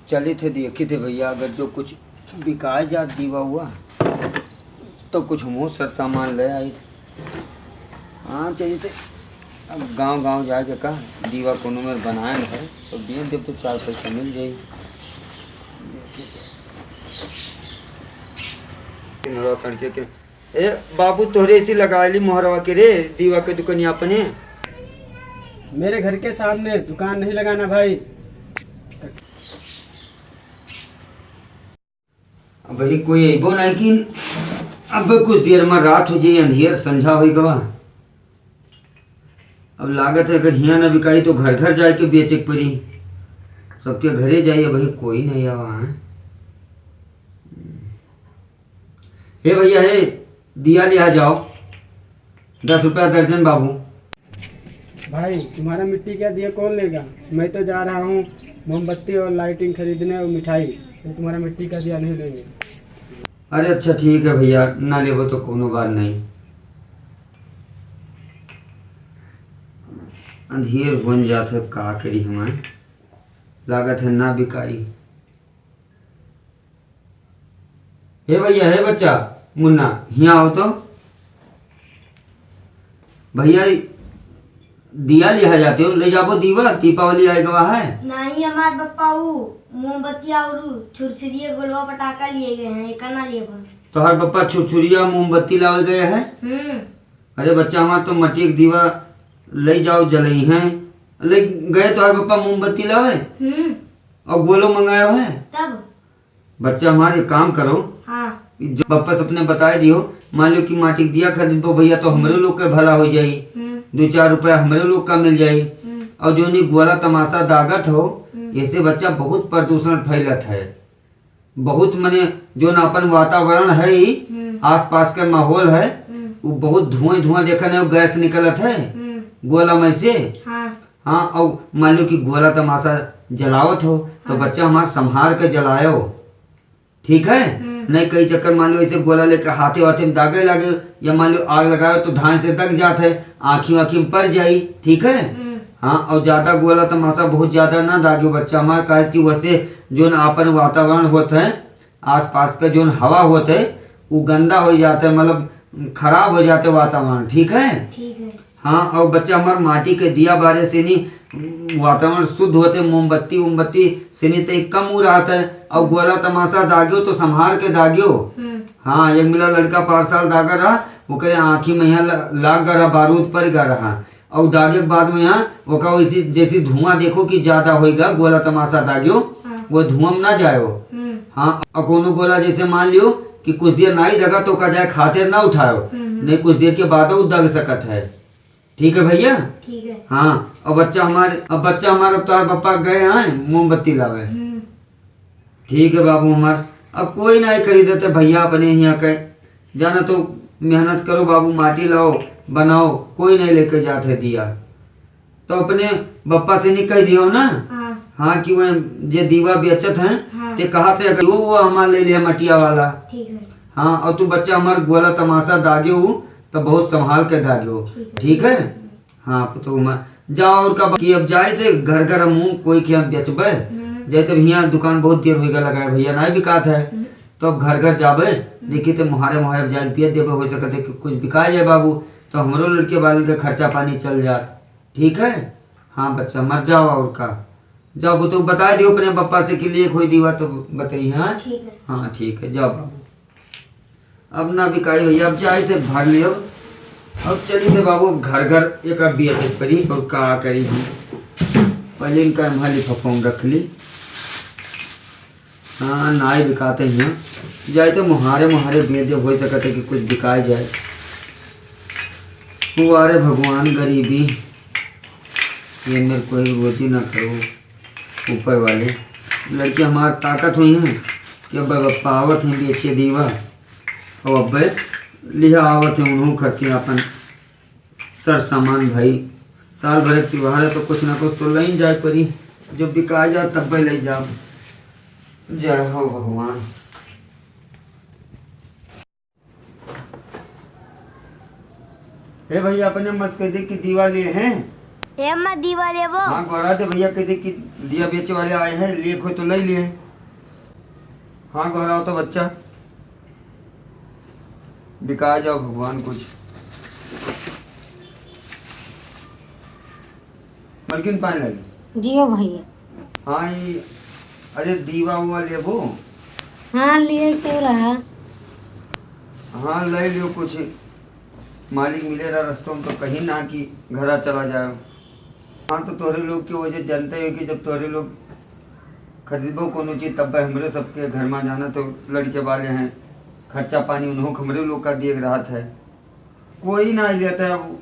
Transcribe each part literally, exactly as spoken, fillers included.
चलित है, देखित है भइया, अगर जो कुछ बिकाए जात दीवा उवा, तो कुछ हमहूँ सर सामान ले आई। हाँ, चलित है। अब गाँव गाँव जाए के का, दीवा कोनो मेर बनाए न है, तो बेच देब तो चार पैसा मिल जाई। ए बाबू, तोहरे ऐसी लगा ली मोहरवा के रे, दीवा के दुकनिया अपने। मेरे घर के सामने दुकान नहीं लगाना भाई। अब भाई कोई अइबो नहीं कि अब कुछ देर में रात हो जाई, अंधियर संझा होई गवा। अब लागत है अगर हियाँ ना बिकाई तो घर घर जाए के बेचे के पड़ी, सबके घरे जाई। अब भाई कोई नहीं आवा है। हे भइया, हे दिया लिहा जाओ, दस रुपया दर्जन बाबू। भाई, तुम्हारा मिट्टी का दिया कौन लेगा? मैं तो जा रहा हूँ मोमबत्ती और लाइटिंग खरीदने और मिठाई, मैं तुम्हारा मिट्टी का दिया नहीं लेंगे। अरे अच्छा ठीक है भइया, ना लेबो तो कोनो बात नहीं। अंधियर होन जात है, का करी हमें, लागत है ना बिकाई। हे भइया, हे बच्चा, मुन्ना, हियाँ आओ तो। भइया, दिया लिहा जाते हो, ले जाबो दीवा, दीपावली आए गवा है। नहीं, हमार पप्पा ऊ मोमबत्ती और ऊ छुरछुरिया गोलवा पटाखा लिए गए हैं, एका ना लिए बा। तोहार पप्पा छुरछुरिया मोमबत्ती लावे गए हैं? हम्म। अरे बच्चा हमार, तो मटिया के दीवा ले जाओ, जलई हैं। ले गए तोहार पप्पा मोमबत्ती लावे? हम्म। और गोलो मंगाया है? तब? बच्चा हमार, एक काम करो, हाँ। जब पप्पा से अपने बताए दियो, मान लो कि माटी के दिया खरीदबो भइया, तो हमरे लोग के भला हो जाई, हम्म। दो चार रुपया हमरे लोग का मिल जाई। हम्म। और जो नी गोला तमाशा दागत हो, हम्म। ऐसे बच्चा बहुत प्रदूषण फैलत है, बहुत मने जो न अपन वातावरण है ही, हम्म। आसपास के माहौल है, हम्म। वो बहुत धुआं धुआं देखने गैस निकलत है, हम्म। गोला में से। हाँ। हाँ, और मान लो कि गोला तमाशा जलावत हो, तो हाँ। बच्चा हमार संभार के जलायो, ठीक है? हम्म। नहीं कई चक्कर मान लो ऐसे गोला लेके हाथे वाथे में दागे लागे, या मान लो आग लगाओ तो धान से दग जात है, आँखी वाँखी में पड़ जाई, ठीक है? हम्म। हाँ, और ज्यादा गोला तमाशा बहुत ज्यादा ना दागियो बच्चा हमार, काहे कि वैसे जोन आपन वातावरण होत है, आसपास का जोन हवा होत है, वो गंदा हो जात है, मतलब खराब हो जात है वातावरण, ठीक है? ठीक है। हाँ, और बच्चा हमार माटी के दिया बारे से नी वातावरण शुद्ध होत है, मोमबत्ती उमबत्ती से नी तई कम हो रहत है, और गोला तमाशा दागियो तो संभार के दागियो। हम्म। हाँ, एक मिला लड़का पाँच साल दागा रहा, ओकरे आँखी में यहाँ ल-, लाग गा रहा, बारूद पड़ गा रहा, और दागे के बाद में यहाँ ओका वैसी जैसी धुआं देखो कि ज्यादा होइगा, गोला तमाशा दागियो, हाँ। वो धुआं में ना जायो। हम्म। हाँ, और कोनो गोला जैसे मान लियो कि कुछ देर नाई दगा तो का जाए खातिर ना उठायो, हम्म। नहीं कुछ देर के बाद वो दग सकत है। ठीक है भइया? ठीक है। हाँ, अब बच्चा हमार, अब बच्चा हमार, अब तोहार पप्पा गए हैं मोमबत्ती लावे। हम्म। ठीक है बाबू हमार, अब कोई नाई खरीदत है भइया अपने हियाँ के, जाना तो मेहनत करो बाबू, माटी लाओ, बनाओ, कोई नाई लेके जात है दिया। तो अपने पप्पा से नी कह दियो ना, हाँ। हाँ, कि वह जे दीवा बेचत हैं, हाँ। ते कहत है कि वो, वो हमार ले लिया मटिया वाला। ठीक है। हाँ, और तू बच्चा हमार गोला तमाशा दागे हो, तो बहुत संभाल के दागे हो। ठीक है। ठीक है? हाँ, पुतहु हमार, जाओ और का कि अब जाए थे घर घर मुँह कोई के यहाँ बेचबे। हम्म। जाए तब हियाँ दुकान बहुत देर होइगा लगाए भइया, नाई बिकात है। हम्म। तो अब घर घर जाबे, हम्म। देखी तो मुहारे मुहारे अब जाए बेच देबे, हो सकत है कि कुछ बिका जाए बाबू, तो हमरो लड़के वालन के खर्चा पानी चल जात। ठीक है? हाँ बच्चा, मर जाओ और का। जाओ, वो तो बता दियो अपने पप्पा से कि लिए कोई दीवा तो बताई, हाँ? ठीक है। हाँ, ठीक है, जाओ बाबू। अब ना बिकाई भइया, अब जाए थे भर लियो। अब चली थे बाबू, अब घर घर एक अब बिया तक पड़ी और का करी हम। पहले इनका हम लिफाफा में रख ली। हाँ, नाई बिकाते हैं। जाए तो मुहारे मुहारे बेच दे, हो सकत है कि कुछ बिकाए जाए। हुआ रे भगवान गरीबी, ये मेरे कोई रोजी ना करो ऊपर वाले। लड़के हमार ताकत हुई हैं कि अब बप्पा आवत हैं बेचे दीवा, और अब लिहा आवत हैं उन्हों खर्चे अपन सर सामान भाई, साल भर के त्योहार है तो कुछ ना कुछ तो लई जाए परी, जो बिका जा तब ले जा। जय हो भगवान। हे भैया, अपने मस्कैदी की दीवा लिए हैं, ए अम्मा, दीवा लेबो? हाँ, गोहरा दे भैया, कह दे कि दिया बेचे वाले आए हैं, लिए हो तो ले लिए। हाँ, गोहराओ तो बच्चा, बिका जाओ भगवान कुछ। मलकिन पानी लागी। जियो भैया। हाँ, ई, अरे दीवा उवा लेबो? हाँ, लिए तो रहा। हाँ, ले लियो कुछ। मालिक मिले रहा रस्तों में तो कहीं ना कि घरा चला जाए। हाँ, तो तोहरे लोग के वजह जानते हो कि जब तोहरे लोग खरीदबो कोनो चीज तब हमरे सबके घर में जाना तो लड़के वाले हैं, खर्चा पानी उन्हों हमरे लोग का दिए रहत है। कोई ना लेत है। अब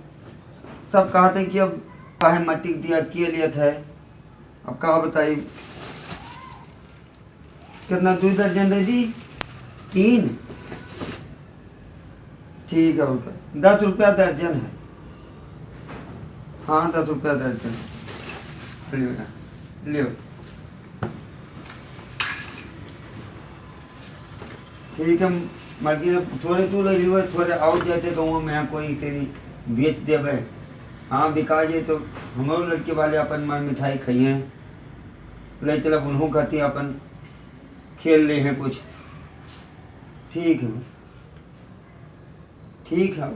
सब कहत है कि अब काहे मट्टी के दिया के लेत है, अब का बताई। कितना, दो दर्जन दे दी? तीन? ठीक है, ओके, दस रुपया दर्जन है। हाँ, दस रुपया दर्जन। लियो ना, लियो। ठीक है, मलकिन अब थोड़े तू ले लियो, थोड़े और जाते गाँव में, यहाँ कोई से नहीं बेच देवे। हाँ, बिका जाए तो हमरो लड़के वाले अपन मन मिठाई खाइए, ले चलब उन्हों खातिर अपन खेल ले हैं कुछ। ठीक है, ठीक है।